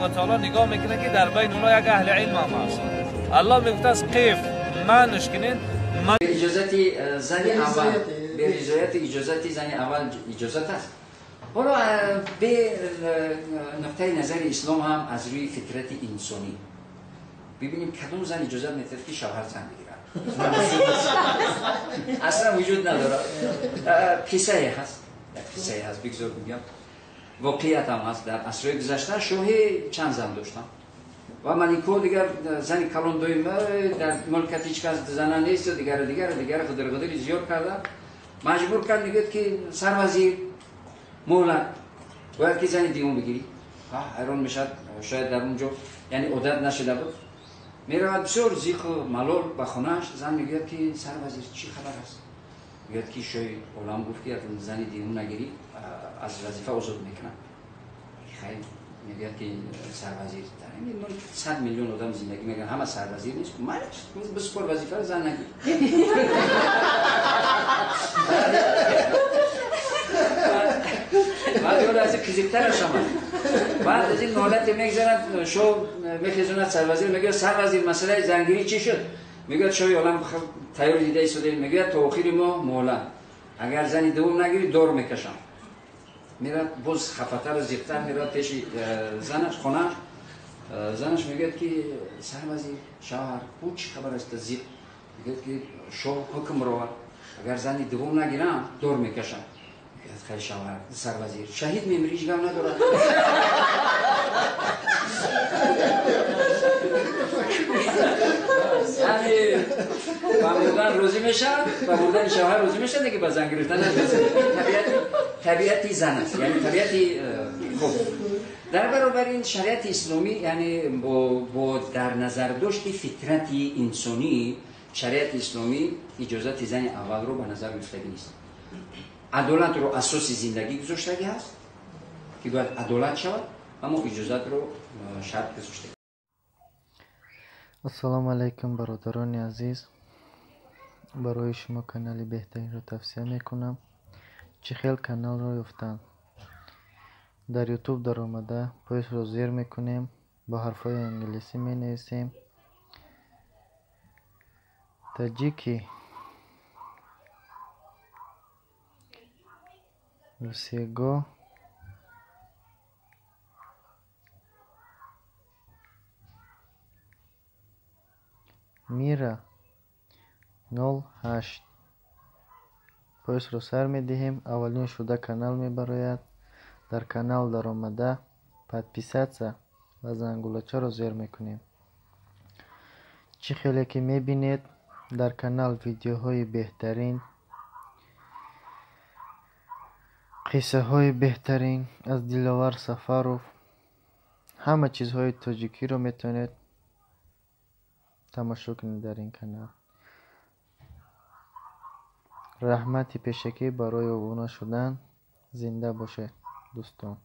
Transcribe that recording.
تعالی نگاه میکنه که در بین اونا یک اهل علم هم هست. الله میگفت از قیف منش کنین من اجازت زن اول به رضایت اجازت زن اول اجازت است. حالا به نقطه نظر اسلام هم از روی فطرت انسانی ببینیم کدوم زن اجازت میده که شوهر زن بگیرد. اصلا وجود نداره. قصه هست، قصه هست، بگذار بگم. واقعیت هم هست. در عصرهای گذشته شاهی چند زن داشتن و ملیکو دیگر زن کلان دویم در ملکت هیچ کس زنان نیست و دیگر دیگر دیگر خدر خدری زیاد کرده مجبور کرد. میگه که سروزیر مولد باید که زن دیوم بگیری. حیران میشد، شاید در اونجا یعنی عادت نشده بود. میرود بسیار زیق و ملال به خونهش. زن میگوید که سروزیر چی خبر است؟ میگوید که شاهی عالم گفت که زن دیوم نگیری از وظیفه آزاد میکنم. خیلی میگوید که سروزیر در این ملک 100 میلیون آدم زندگی میکنن، همه سروزیر نیست. مالش بسپر وظیفه رو زن نگیر. بعد از قزیق‌ترش آمد. بعد از این حالت میگذرد، شو میخیزوند سروزیر، میگه سروزیر مسئله زنگیری چی شد؟ میگه شوی عالم تیار دیده ایستاده. میگه تا آخر ما مهلت، اگر زنی دوم نگیری دور میکشم. میرد باز خفتر و زیقتر میرد پیش زنش خانهش. زنش میگه که سروزیر شوهر او چی خبر است زیق؟ میگه که شاه حکم رو اگر زنی دوم نگیرم دور میکشم. خیلی شوهر سروزیر شهید میمیری هیچ غم نداره. یعنی با مردن روزی میشه، با مردن شوهر روزی میشه دیگه، با زن گرفتن نمیشه. طبیعتی زن است، یعنی طبیعتی خوب. در برابر این شریعت اسلامی، یعنی با در نظر داشت فطرت انسانی، شریعت اسلامی اجازت زن اول رو به نظر گرفتگی نیست. عدالت رو اساس زندگی گذاشتگی هست که باید عدالت شود، اما اجازت رو شرط گذاشتگی. Ассалому алайкум, бародарони азиз. Барои шумо канали беҳтаринро тавсия мекунам. Чӣ хел каналро ёфтанд? Дар ютуб даромада поисро зер мекунем, бо ҳарфҳои англисӣ менависем таҷики всего мира 08. Поисро сар медиҳем, аввалин шуда канал мебарояд. Дар канал даромада подписаться ва зангулачаро зер мекунем. Чӣ хеле ки мебинед, дар канал видеоҳои беҳтарин, қиссаҳои беҳтарин аз Диловар Сафаров, ҳама чизҳои тоҷикиро метавонед тамошо кунед дар ин канал. Раҳмати пешакӣ барои обуна шудан. Зинда бошед, дӯстон.